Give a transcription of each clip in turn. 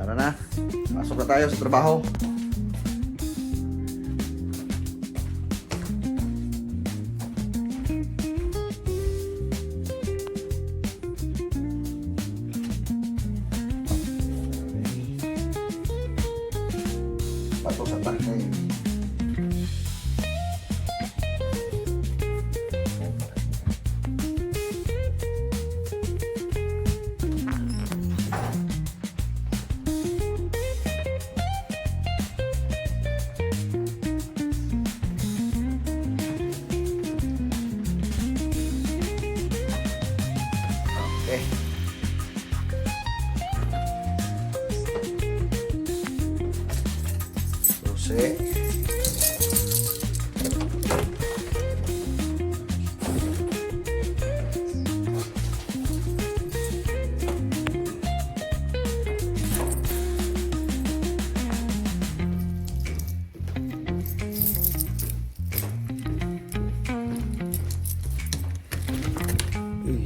Tara na. Pasok na tayo sa trabaho. Pato sa takay. Okay. Susi. Uy.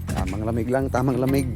Tamang lamig lang, tamang lamig.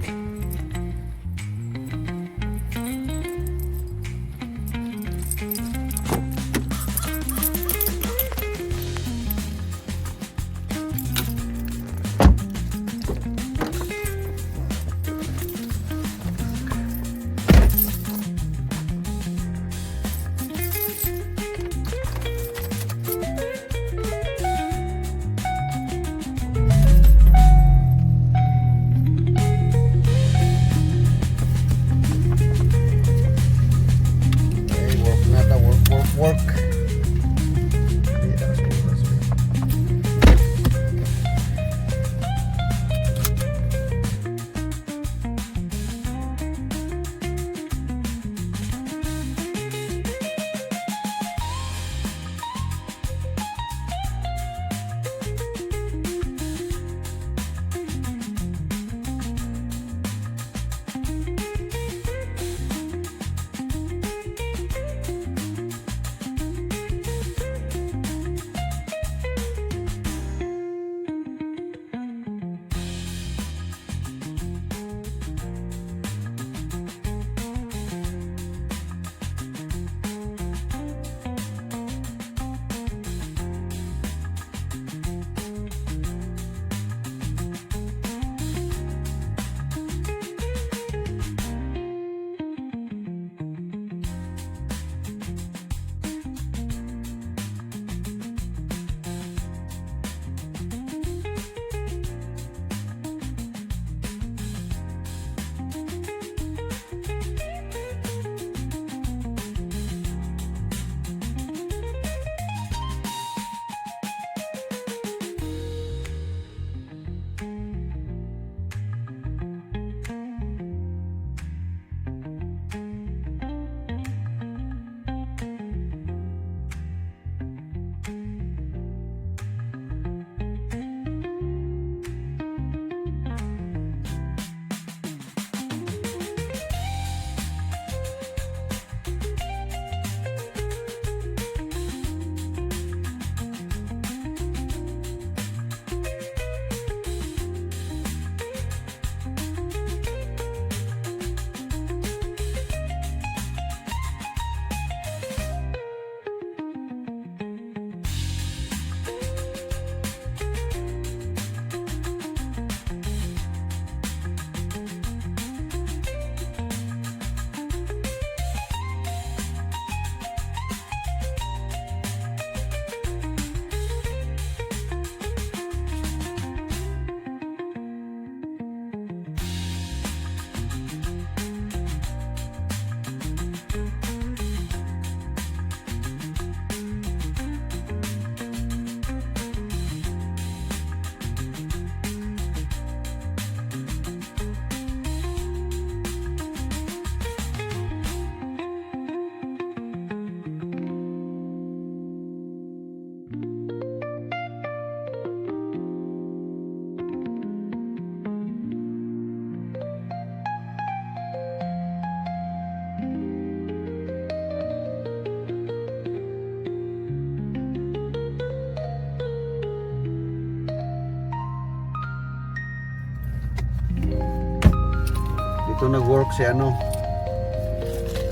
Dito nag-work si ano,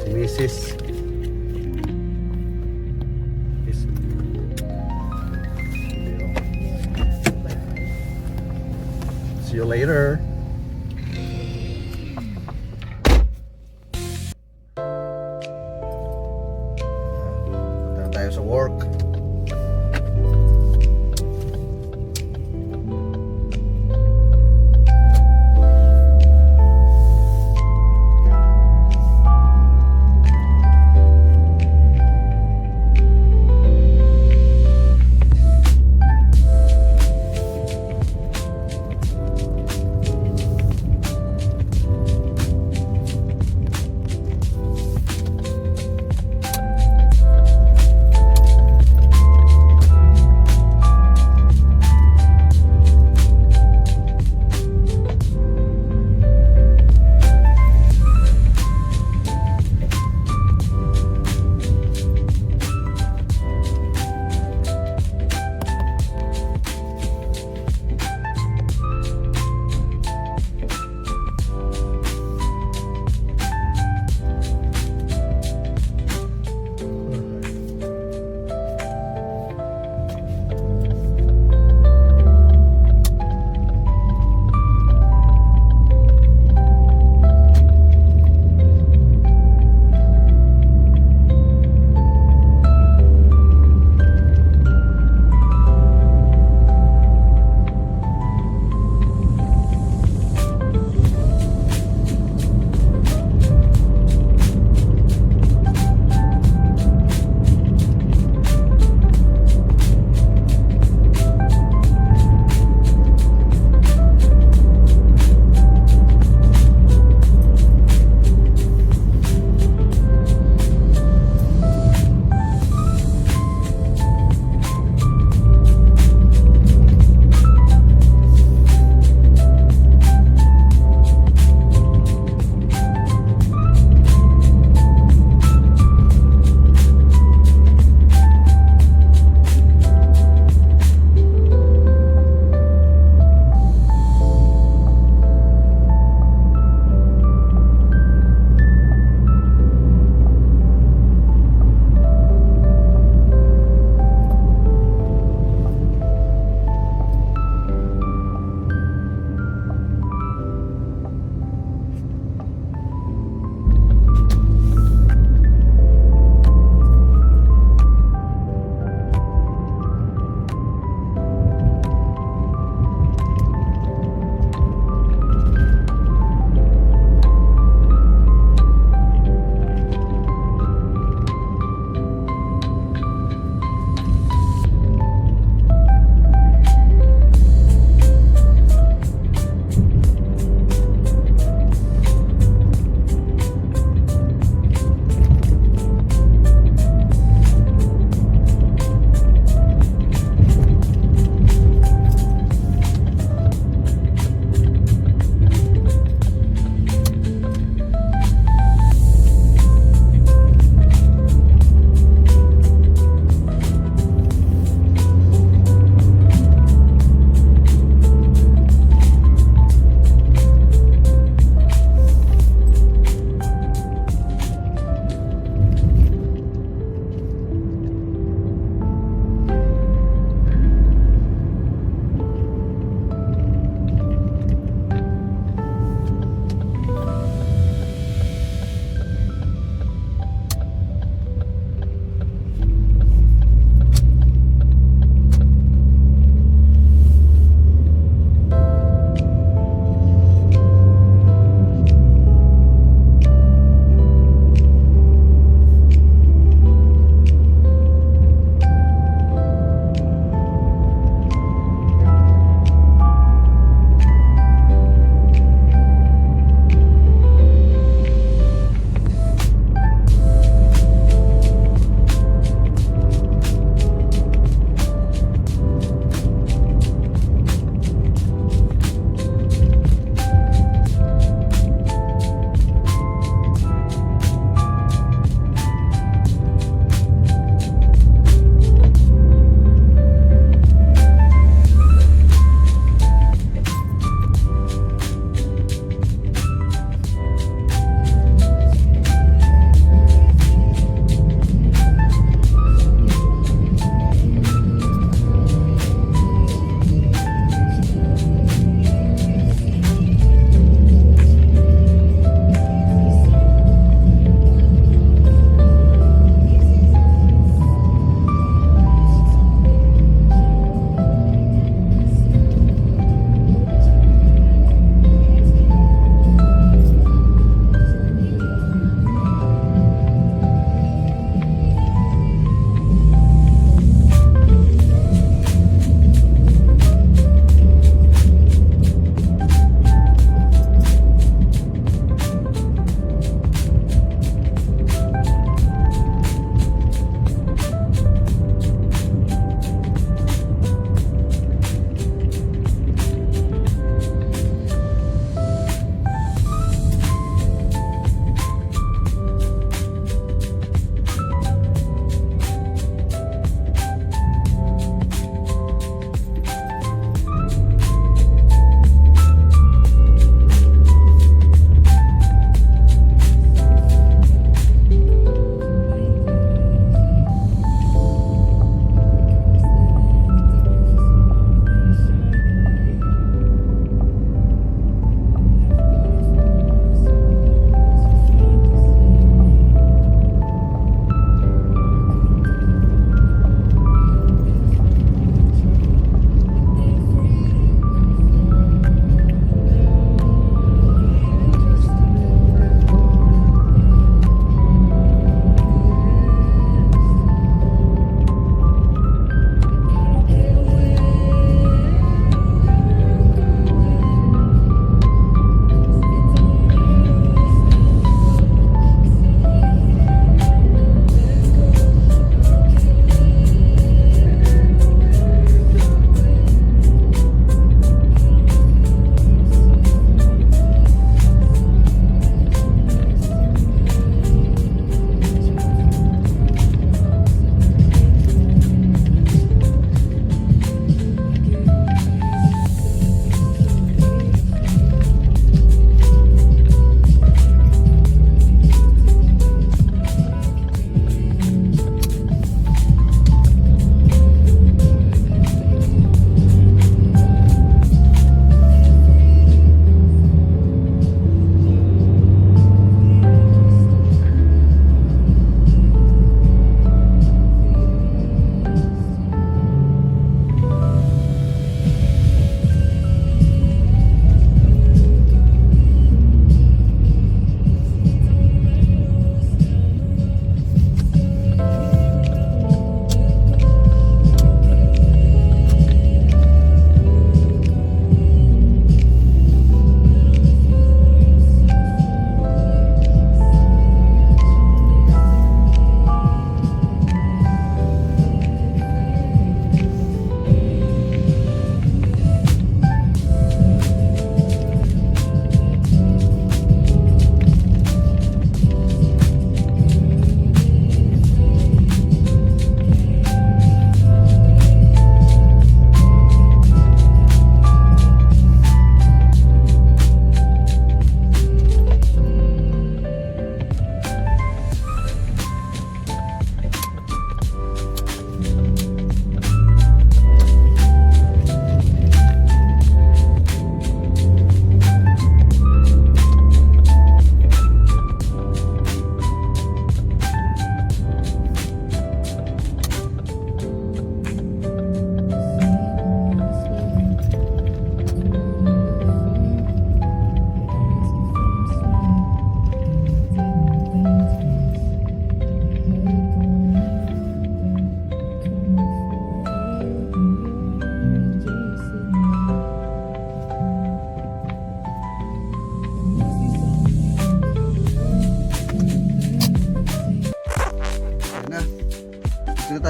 si Mrs. Is Bye. See you later. Punta na tayo sa work.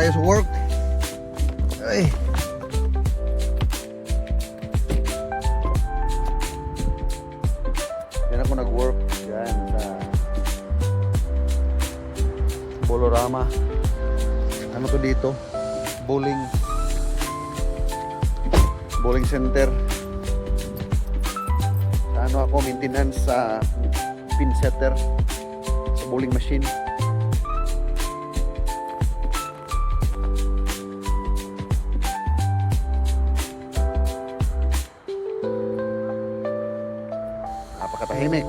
tayo sa work. Ay. Yan ako nag-work. Yan sa Bolorama. Ano to dito? Bowling. Bowling center. Sa ano ako, maintenance sa pin setter sa bowling machine. Napakatahimik.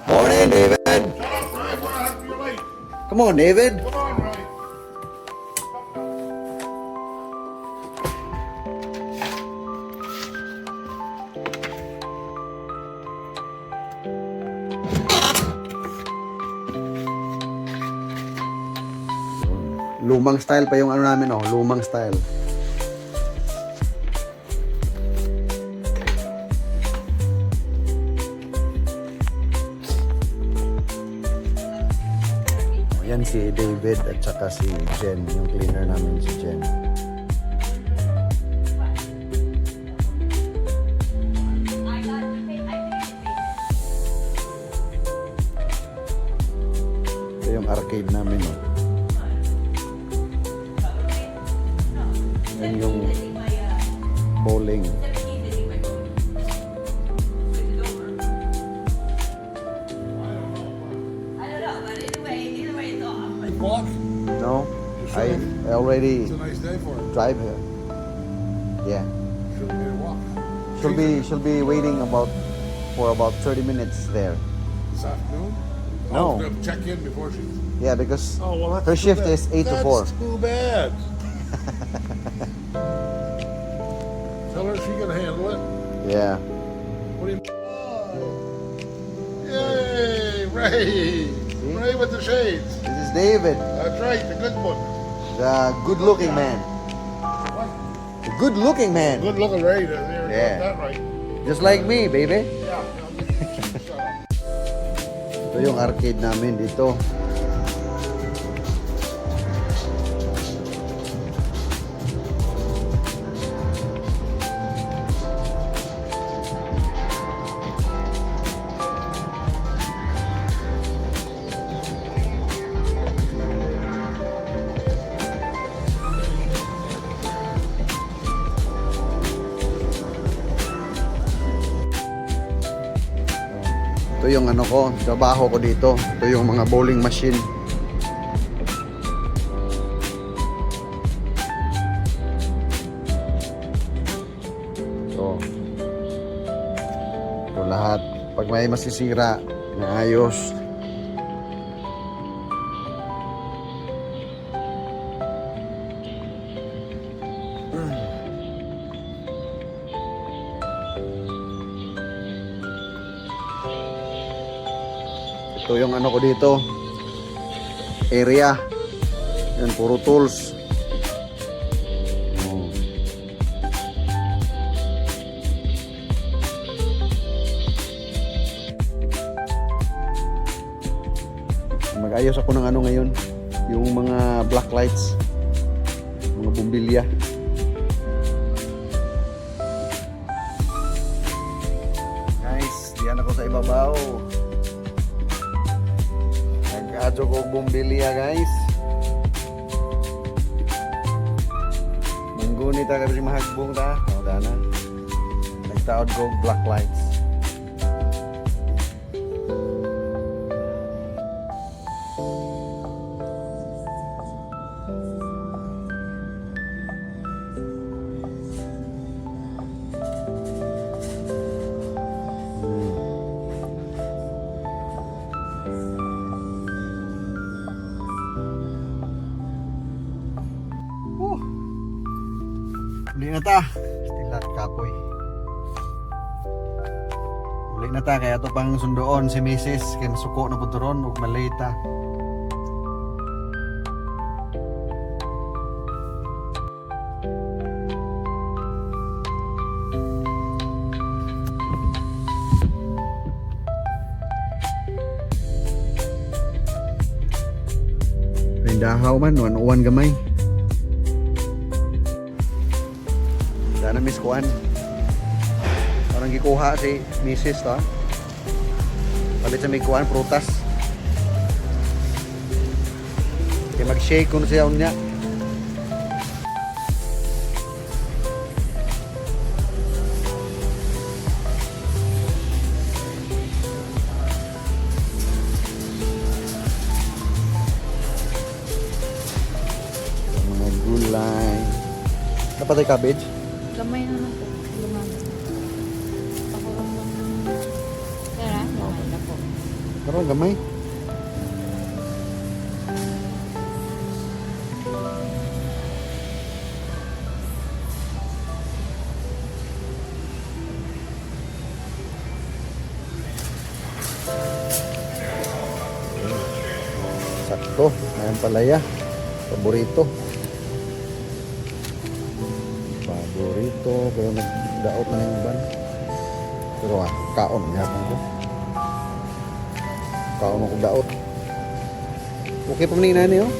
Morning, David. Shut up, Ray. What the heck? You're late. Come on, David. Come on, Ray. Lumang style pa yung ano namin, oh. Lumang style. Oh, yan si David at saka si Jen, yung cleaner namin si Jen. I got to pay, I paid it. Ito yung arcade namin, oh. Yan yung I think my, bowling. 17, I think my phone. Switch it over. I don't know, but either way, it's off. But Walk. No? I already It's a nice day for it. drive here. Yeah. Shouldn't be a walk. She'll be waiting about for about 30 minutes there. This afternoon? No. Oh, to check in before she. Yeah, because Oh, well, that's her too shift bad. is 8 to 4. That's too bad. Tell her she can handle it. Yeah. What do you? Yay, Ray! Ray with the shades. This is David, That's right, the good one. the good-looking man. What? The good-looking man. Good looking Ray. There, Yeah. got that right. Just like me, baby. Yeah. Shut up. Ito yung arcade namin dito. Ito yung ano ko, trabaho ko dito. Ito yung mga bowling machine. Ito. Ito lahat. Pag may masisira, inaayos. Ito yung ano ko dito. Area. Yan, puro tools. Oh. Mag-ayos ako ng ano ngayon. Yung mga black lights. Mga bumbilya. Guys, diyan ako sa ibabaw. Nag-adyo ko og bumbilya, guys. Mangguni ta kasi mahagbong ta. O, dana. Nagtaod ko og black lights. Oh. Uli na ta. Stilat kapoy. Uli na ta kay ato pang sundoon si Mrs. Kay masuko na pud ron ug malate ta. Rindahaw man, uwan gamay. Dana miss kuan. Parang gikuha si Mrs. to. Palit sa may kuan, prutas. Kaya mag-shake kung siya unya. Mga gulay. Dapat ay cabbage? Gamay na lang po. Lumami. Pakulong lang. Tara, gamay na po. Karon gamay. Sakto, mayang palaya. Paborito. Paborito, pero nagdaot na yung ban. Pero kaon, yapon ko. Kaon ako daot. Okay pa man ni nani oh.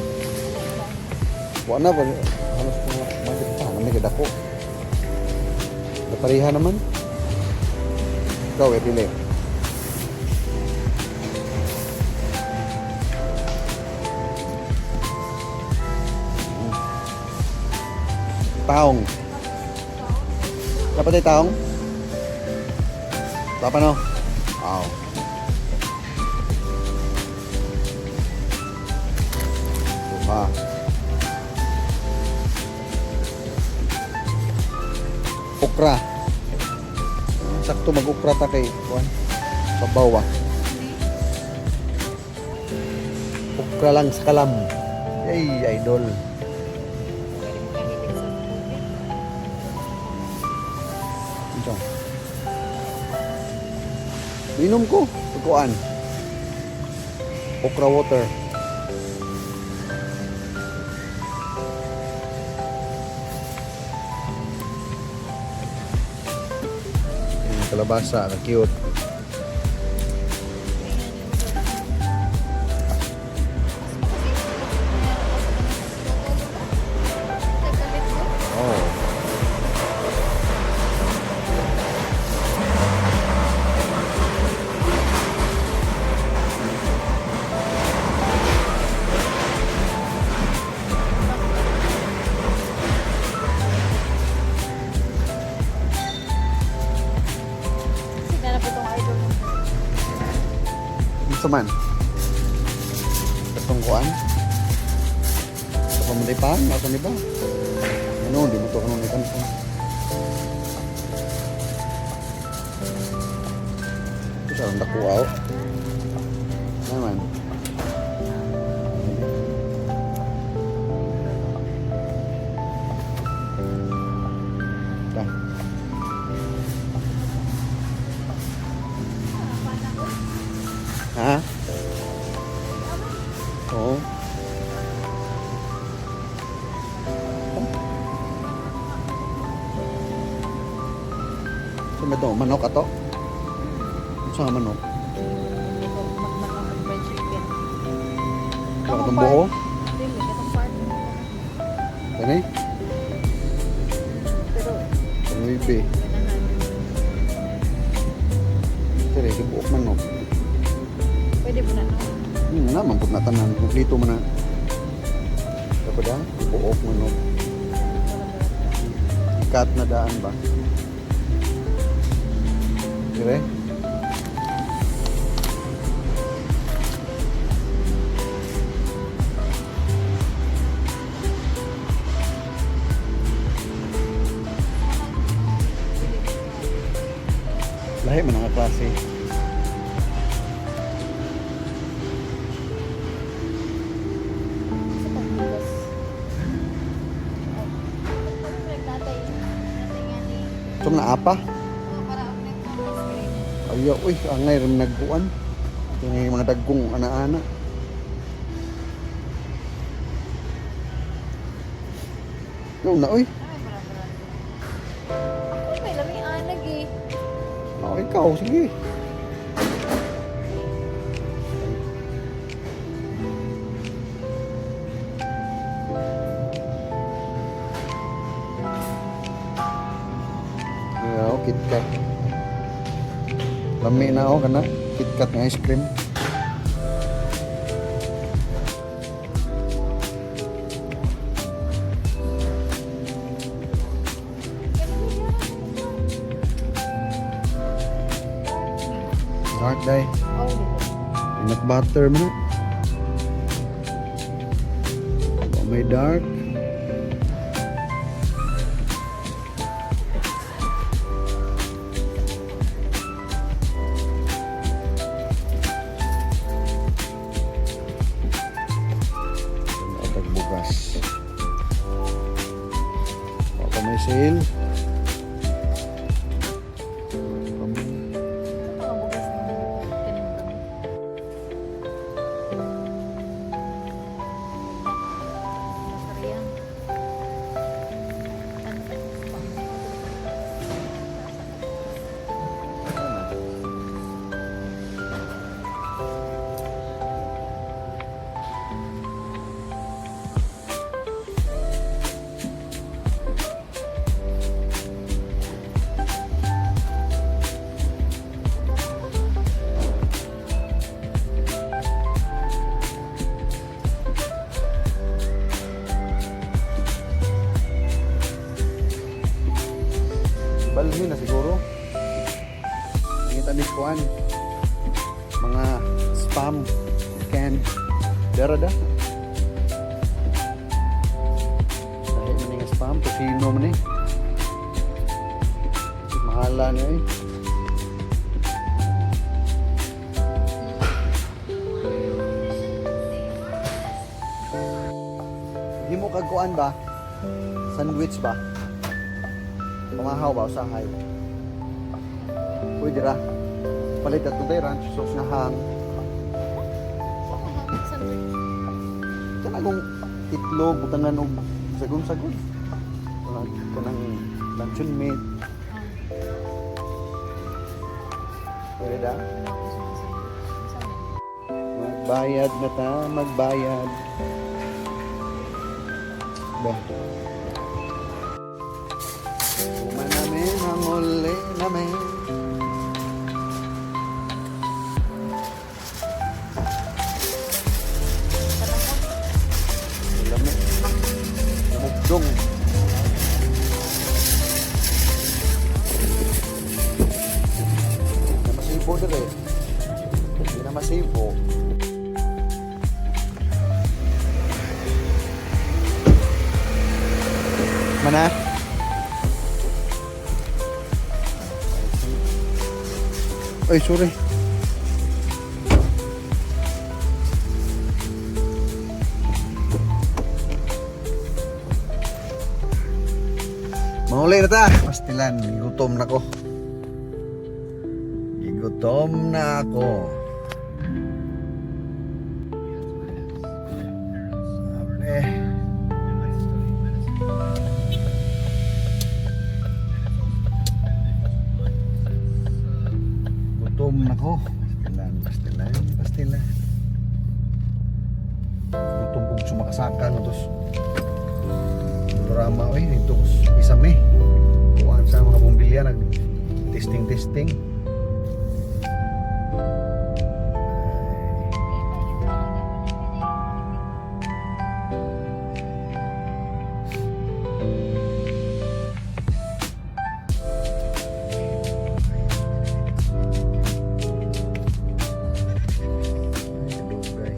Wa na ba? Halos mga bakit pa naman kay dako. Napariha naman. Ikaw eh pili. Taong. Dapat ay taong? Dapat no? Wow. Duha. Okra. Sakto mag-okra ta kay kuan. Sa bawa. Okra lang sa kalam. Ay, idol. Pwede mo kahilig sa tubig. Ito. Minom ko. Pagkuan. Okra water. Yung kalabasa, ka-cute. Oh. Sige na po itong idol mo. Unsa man? Katong kuan? Sa pamandipan, asa ni ba? Ano, di mo to kanon ikan ko. Ito sa ang dakuaw. Naman. Ta. Ha? Oo. Sa ba ito? Manok ato? Sa manok? Hindi ko magmanok ang fried chicken. Wala katong buho? Dili, katong part. Kani? Pero, Panuibe. ganahan. Pero yung buok manok. Pwede mo na, no? Na, mampod na tanan. Kumplito mo na. Dapat ah, buok manok. Ikat na daan ba? Dire? Lahi man ang klase. Sa panghugas. Oh. Ano nagtatay? Natay nga ni... Itong naapa? Oh, para ang nagpang ice cream. Ayaw, uy, angay rin nagkuan. Yung mga dagkong ana-ana. Yo na, uy. Ay, bara-bara. Ako may lami anag eh. Oh, ikaw, sige. Yeah, oh, KitKat. Lami na ako kana. KitKat ng ice cream. Dark day. Oh, dito. Peanut butter mo na. Oh, may dark. Atag bugas. Baka may sale. Ano mga bugas na dito? Kaning Masaryan. Ano pa? Balhin na siguro. Ngita ni kuan. Mga spam can dara da. Dahil man nga spam tosino man eh. Mahala niya eh. Hindi mo kagkuan ba? Sandwich ba? Pamahaw ba? Usahay. Pwede ra. Palit at today ranch sauce nga ham. Sandwich. Kana kung itlog butangan og sagong-sagon. Kanang kanang luncheon meat. Pwede da. Ano ako sa sandwich? Saan? Magbayad na ta, magbayad. Ba. Uma namin ang uli namin. Lami. Lamugdong. Hindi na masibo dire. Hindi na masibo. Mana? Ay, sorry. Mahuli na ta. Pastilan, gigutom na ko. Gigutom na ako. Sabi. Gutom na ko. Pastilan, pastilan, pastilan. Gutom kong sumakasaka no tos. Drama oy dito isame. Kuan sa mga bumbilya nag testing testing. Ay, dugay.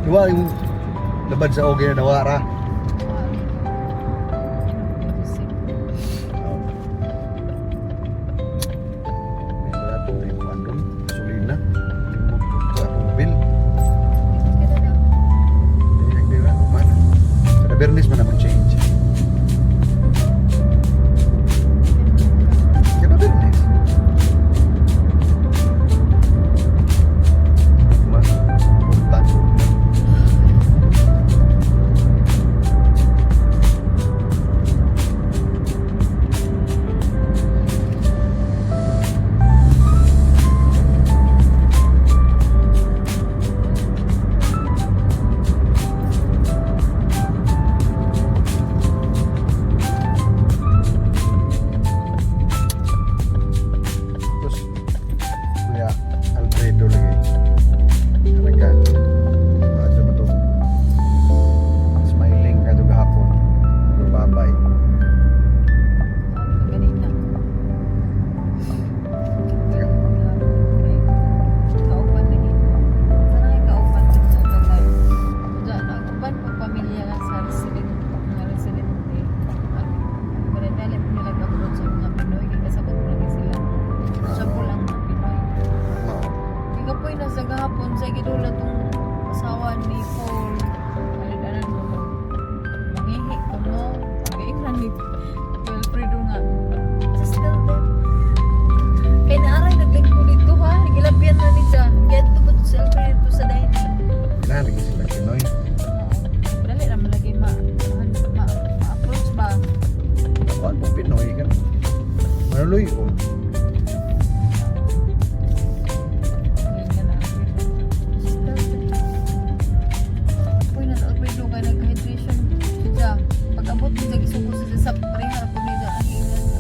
Diba yung labad sa okay na nawara. Oh. May wala itong rikuan doon. Gasolina. Limot ko sa akong bill. Hindi, hindi na. Man. Kada Bernis man ako change. Kada Bernis. Mas importante. Tapos, Kuya Alfredo lagi. Talaga. Bakit sa matong smiling ka doon hapon. Babay. Ganina. Teka. Kauban lagi. Sana kay kauban din sa tagal. Diyan, ang uban po pamilya lang sa resident, mga residente. Pero dali po nila abroad sa mga Pinoy, kay kasabot po lagi sila. Siya po lang mga Pinoy. Oo. Kaya po yung nasa gahapon sa gidula tong asawa ni Paul. Alin-anan mo. Mangihi ko mo. Pag-iingnan ni Wilfredo nga. Just tell them. Kay naaray, naglingko dito ha. Nagilabyan na ni siya. Ganito ba to si Alfredo sa dining? Kinahanglan sila Pinoy. Oo. Dali naman lagi ma-approach ba? Kuan po Pinoy ka. Manuloy ko. Ngayon ka na, Alfredo. Just tell them. Uy, nasa Alfredo kay nagka-hydration siya. Pag-abot niya, gisuko siya sa pareha po niya. Ang ingnan na.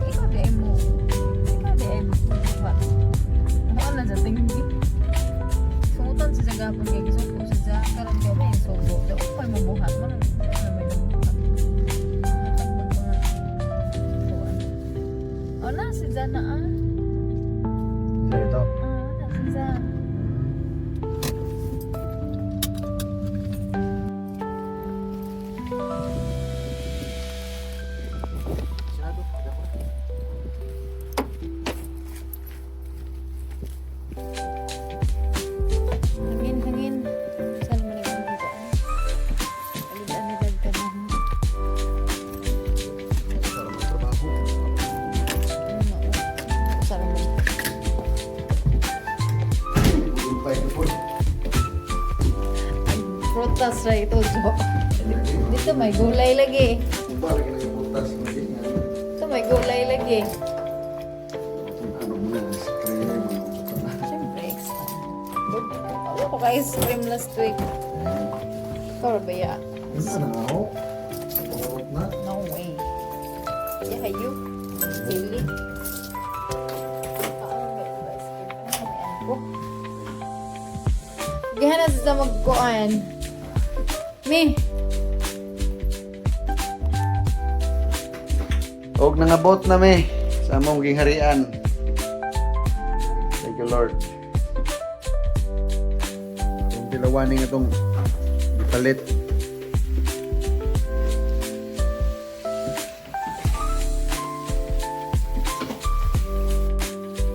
Ikaw di ay mo. Ikaw di ay mo. Diba? Ano na sa tingin? Sungutan siya sa gapon kay gisuko siya. Karon kay may sugo. Daw pa mo buhat mo na. Na may nabuhat. Hatag mag mga kuan. Oh na si Zana ah. Isa ito. Ah, na si Zana. Hangin, hangin. Saan naman naging dito? Alid-alid ka na. Sarap ng trabaho. Ano, Saan naman? Gulpay ko po. Prutas ra ito, Jo. Dito may gulay lagi. Ba, lagi na yung prutas. Dito may gulay lagi. Ano mo na, ice cream. Ano na. Siyempre, extra. Wala ko ka-ice cream last week. Ikaw ba ya? Ano na ako? Purot na. No way. Yeah, you. Pili. Paano ba ito ice cream? Ano kami ko? Gihana sa magkuan. Mi, Og nangabot na mi sa among gingharian. Thank you, Lord. Itong tilawaning itong gipalit.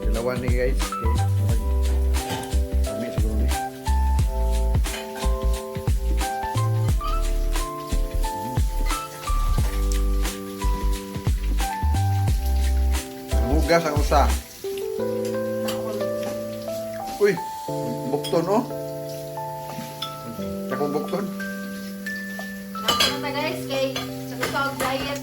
Tilawan ni guys. Okay. Kami siguro ni. Hugas ang usa. Uy, bukton oh. Akong bukton. Napunta guys kay sa usag diet.